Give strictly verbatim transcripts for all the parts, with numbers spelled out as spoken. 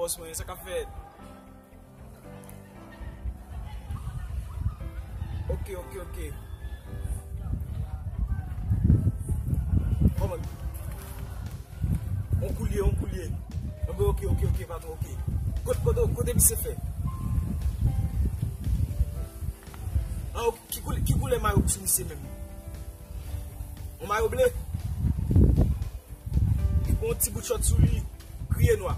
Bòs mwen, sa k ap fèt? Ok, ok, ok. Kòman? On koulye, on koulye. Ok, ok, ok, ok, patwon, ok. Kote, kote, kote misye fè? An, ok, ki koulè, ki koulè mayo sou misye menm? On mayo ble? Li gon ti bout chòt sou li, gri e nwa.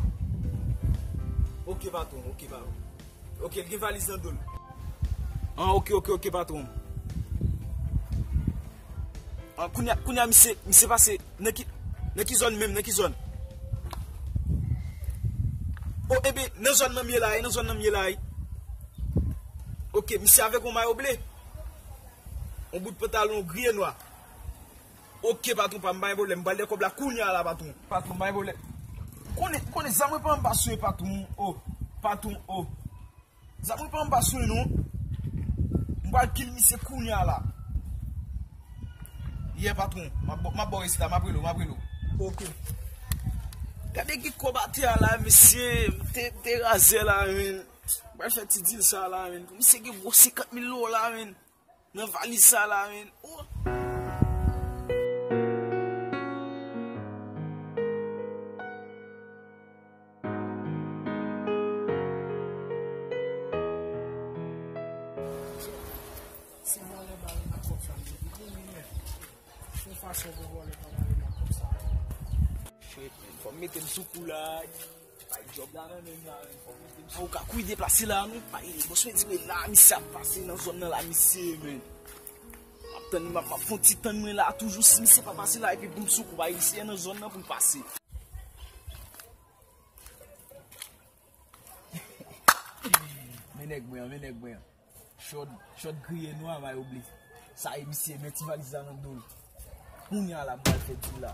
Ok, patwon, ok, patwon. Ok, l gen valiz nan do l. An, ok, ok, ok, patwon. An, kounye a, kounye a, misye, misye pase nan ki, nan ki zòn menm, nan ki zòn? O, ebyen, nan zòn nan m ye la, e, nan zòn nan m ye la, e. Ok, misye avèk on mayo ble. On bout pantalon gri e nwa. Ok, patwon pa m, pa gen pwoblèm. M pral dèyè kòb la kounye a la, patwon. Patwon, pa gen pwoblèm. Konnen, konnen, zam mwen pa m pa sou, patwon. O, patwon, o. Zam mwen pa m pa sou, non. M pral kill misye kounye a la. Yeah, patwon. M ap ba w, m ap ba w rès la, m ap rele w, m ap rele w. Ok. Gade ki kòb atè a la, mesye. M te, m te razè la, men. M pral fè ti deal sa la, men. Misye gen gwo senkant mil dola, men. Nan valiz sa la, men. Oh. Se vòlè ba yo nan kòb sa, men. Yon fason pou vòlè pa ba yo nan kòb sa. Shit, men. Fò m mete m sou kou la. Bay djòb la nan men m la, men fò mete m sou. Ou ka kouri deplase la, non? Bay, bòs mwen di, men la, misye ap pase nan zòn nan la, misye, men. M ap tann, m ap, m ap fè yon ti tann mwen la, toujou, si misye pa pase la, epi pou m sou kou, bay, misye nan zòn nan pou l pase. Men nèg mwen an, men nèg mwen an. Chòt, chòt gri e nwa, mayo ble. Sa e misye, men ti valiz la nan do l. Kounye a la, m pral fè deal la.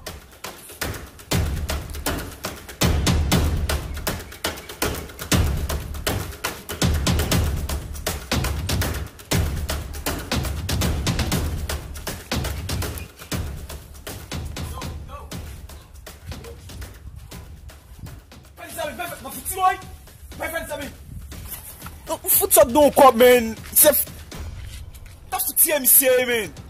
Fè li sa, men, fè, fè, m ap fout ti woy. Fè, fè li sa, men. Ou fout sot don kòb, men. Se f-, ta fout tiye misye, men.